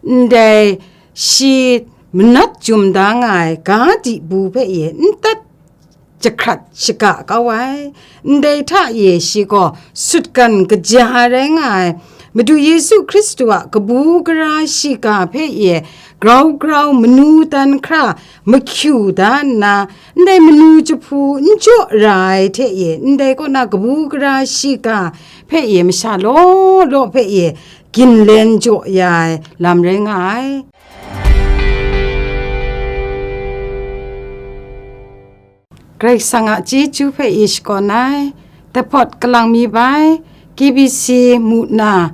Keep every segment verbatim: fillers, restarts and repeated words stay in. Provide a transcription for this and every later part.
ndai shi manat jum da nga ai ga dibu hpe e n tat jahkrat shaga kau ai. Ndai hta e shi gaw sutgan kaja rai nga ai, Madu Yesu Hkristu a kabu gara shiga hpe e grau grau manu dan hkra mahkyu da nna, ndai manu jahpu n jaw ra ai hte e, ndai kaw na kabu gara shiga hpe e masha law law hpe e ginlen jaw ya ai lam rai nga ai. Karai Kasang a chyeju hpe i shakawn ai, dahpawt kalang mi bai, K B C mu na,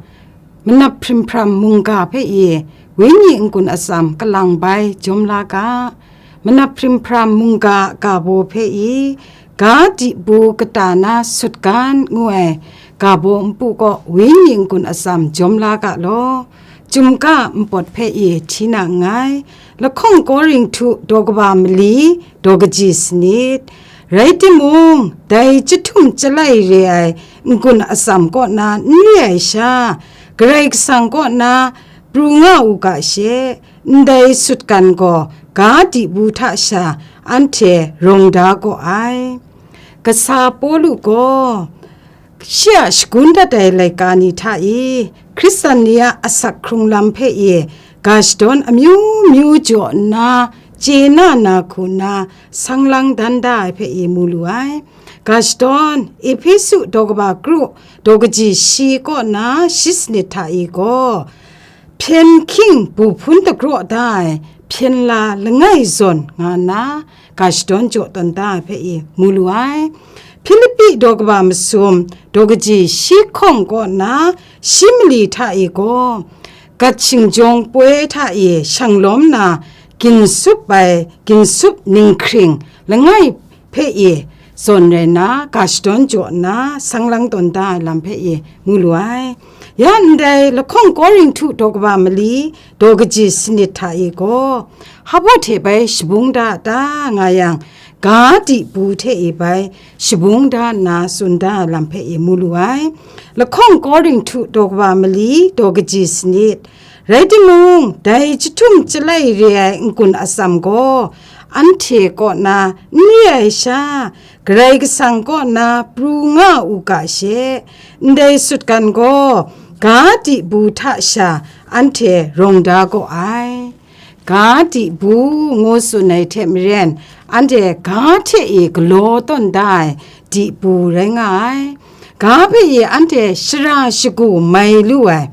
manap hprim hpram mungga hpe i, wenyi n-gun atsam kalang bai jawm la ga. Manap hprim hpram mungga a ga baw hpe i, ga dibu kata na sutgan ngu ai ga baw npu kaw wenyi n-gun atsam jawm la ga law. Chyum ga npawt hpe e hti na nngai. Lahkawng Korinhtu daw kaba mali, daw kaji sanit. Rai timung, dai chyahtum chyalai re ai n-gun atsam kaw na n re ai sha, Karai Kasang kaw na pru nga u ga she, ndai sutgan gaw ga dibu hta sha anhte rawng da gaw ai. Kasa Pawlu gaw, shi a shagun dat ai laika ni hta i, Hkristan ni a asak hkrung lam hpe e, ga shadawn amyu myu jaw nna, chye na na hku nna, sang lang dan da ai hpe e mu lu ai. Ga shadawn, Ehpesu daw kaba kru, daw kaji shi kaw na shi sanit hta i gaw, hpyen hkying bu hpun dagraw da ai hpyen la langai zawn nga nna, ga shadawn jaw tawn da ai hpe e mu lu ai. Hpilipi daw kaba masum, daw kaji shi hkawng kaw na shi mali hta e gaw, gat shingjawng poi hta e shang lawm na, ginsup ai, ginsup ninghkring langai hpe e zawn rai nna, ga shadawn jaw nna, sang lang tawn da ai lam hpe e mu lu ai. Ya ndai lahkawng Korinhtu daw kaba mali, daw kaji sanit hta e gaw, hpa baw hte bai shabung da a ta nga yang, ga dibu hte e bai shabung da nna tsun da ai lam hpe e mu lu ai. Lahkawng Korinhtu daw kaba mali, daw kaji sanit. Rai timung, dai chyahtum chyalai re ai n-gun atsam gaw, anhte kaw na n re ai sha, Karai Kasang kaw na pru nga u ga she, ndai sutgan gaw ga dibu hta sha anhte rawng da gaw ai. Ga dibu ngu tsun ai hte maren, anhte ga hte e galaw tawn da ai dibu rai nga ai. Ga hpe e anhte shara shagu mai lu ai.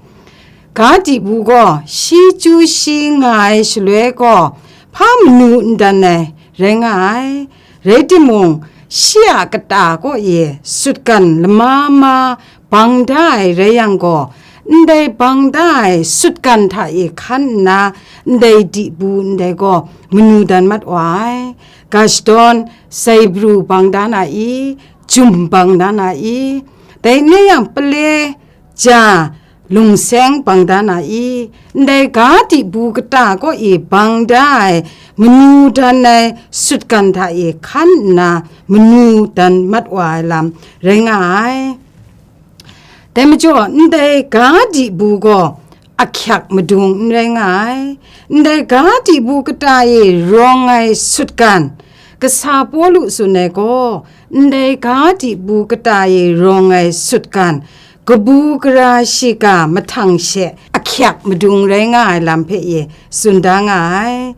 Ga dibu gaw shi chyu shi nga ai shaloi gaw, hpa manu n dan ai rai nga ai. Rai timung, shi a kata kaw e sutgan lama ma bang da ai rai yang gaw, ndai bang da ai sutgan hta e hkan nna, ndai dibu ndai gaw manu dan mat wa ai. Ga shadawn, zaibru bang da na i, jum bang da na i, dai n rai yang pale, ja, lungseng bang da na i, ndai ga dibu kata kaw e bang da ai, manu dan ai sutgan hta e hkan nna manu dan mat wa ai lam rai nga ai. Dai majaw, ndai ga dibu gaw ahkyak madung n rai nga ai. Ndai ga dibu kata e rawng ai sutgan, kasa Pawlu tsun ai gaw, ndai ga dibu kata e rawng ai sutgan, kabu gara shiga mahtang she ahkyak madung rai nga ai lam hpe e tsun da nga ai.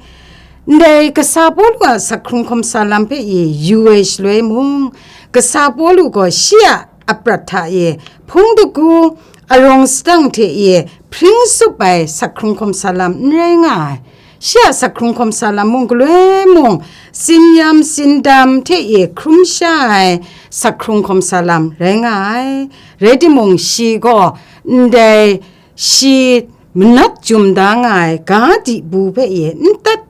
Ndai kasa Pawlu a sak hkrung hkawm sa lam hpe e yu ai shaloi mung, kasa Pawlu gaw shi a aprat hta e hpung dagu arawng sadang hte e hpring tsup ai sak hkrung hkawm sa lam n rai nga ai. Shi a sak hkrung hkawm sa lam mung galoi mung, tsinyam tsindam hte e hkrum sha ai sak hkrung hkawm sa lam rai nga ai. Rai timung, shi gaw ndai shi manat jum da nga ai ga dibu hpe e n tat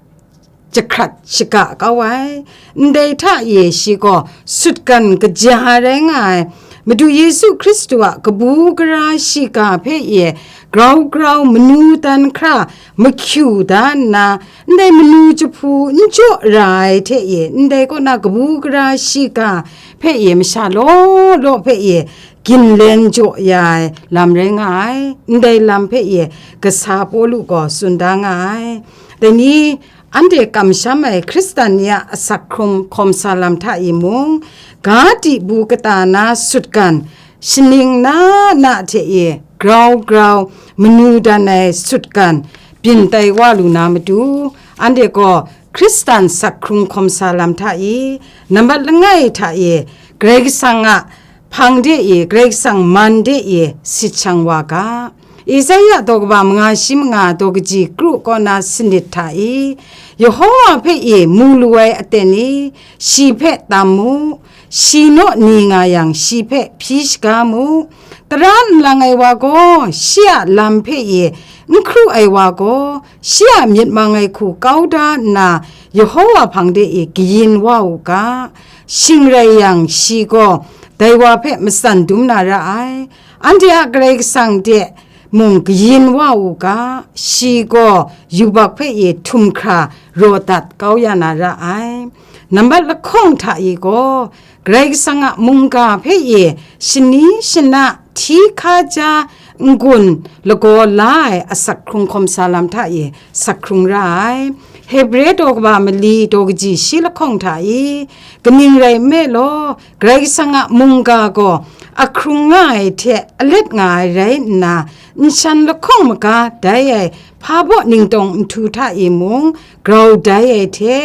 jahkrat shaga kau ai. Ndai hta e shi gaw sutgan kaja rai nga ai. Madu Yesu Hkristu a kabu gara shiga hpe e grau grau manu dan hkra mahkyu da nna, ndai manu jahpu n jaw ra ai hte e, ndai kaw na kabu gara shiga hpe e masha law law hpe e ginlen jaw ya ai lam rai nga ai. Ndai lam hpe e kasa Pawlu gaw tsun da nga ai. Dai ni, anhte kamsham ai Hkristan ni a asak hkrung hkawm sa lam hta e mung, ga dibu kata na sutgan, shaning na na hte e grau grau manu dan ai sutgan byin tai wa lu na matu, anhte gaw Hkristan asak hkrung hkawm sa lam hta e, nambat langai hta e, Karai Kasang a hpang de e, Karai Kasang man de e sit shang wa ga. Esaia daw kaba manga shi manga daw kaji kru kaw na sanit hta e, Yehowa hpe e mu lu ai aten e, shi hpe tam mu, shi naw ni nga yang, shi hpe hpyi shaga mu. Tara nlang ai wa gaw, shi a lam hpe e n hkru ai wa gaw, shi a myit mang ai hku kau da nna, Yehowa hpang de e kayin wa u ga. Shing rai yang, shi gaw dai wa hpe matsan dum na ra ai. Anhte a Karai Kasang de mung kayin wa u ga, shi gaw yubak hpe e htum hkra raw dat kau ya na ra ai. Nambat lahkawng hta e gaw, Karai Kasang a mungga hpe e shani shana hti hkaja n-gun lagaw la ai asak hkrung hkawm sa lam hta e sak hkrung ra ai. Hebre daw kaba mali daw kaji shi lahkawng hta e, kaning rai nme law, Karai Kasang a mungga gaw ahkrung nga ai hte alet nga ai rai nna, nshan lahkawng maga dai ai hpa baw ningtawng nhtu hta e mung grau dai ai hte,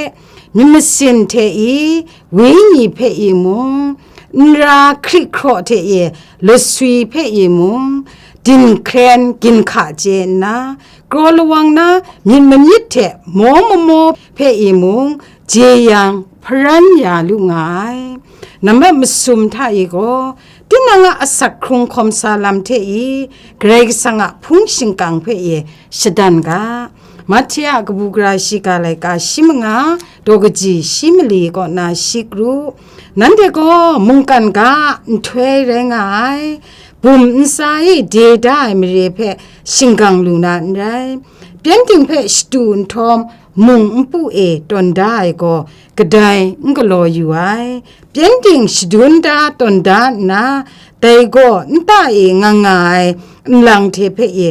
myit masin hte e, wenyi hpe e mung, nra hkri hkraw hte e, laswi hpe e mung, dinghkren ginhka chye nna, kraw lawang na myit mamyit hte maw mamaw hpe e mung, jeyang hparan ya lu nga ai. Nambat masum hta e gaw, tinang a asak hkrung hkawm sa lam hte e, Karai Kasang a hpung shingkang hpe e shadan ga. Mahte a kabu gara shiga laika shi manga daw kaji shi mali kaw na shi kru. Nanhte gaw mungkan ga a nhtoi rai nga ai, bum ntsa e de da ai mare hpe shinggang lu na n rai. Pyengdin hpe shadu nhtawm mung npu e tawn da ai gaw kadai n galaw yu ai. Pyengdin shadun da tawn da nna, dai gaw nta e nga nga ai nlang hte hpe e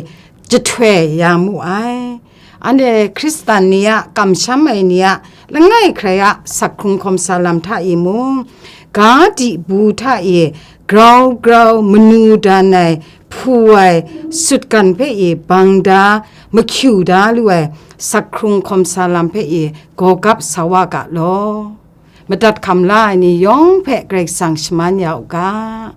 jahtoi ya mu ai. Anhte Hkristan ni a kamsham ai ni a langai hkrai a sak hkrung hkawm sa lam hta e mung, ga dibu hta e grau grau manu dan ai, hpu ai, sutgan hpe e bang da, mahkyu da lu ai sak hkrung hkawm sa lam hpe e gawgap sa wa ga law. Madat hkam la ai ni yawng hpe Karai Kasang shaman ya u ga.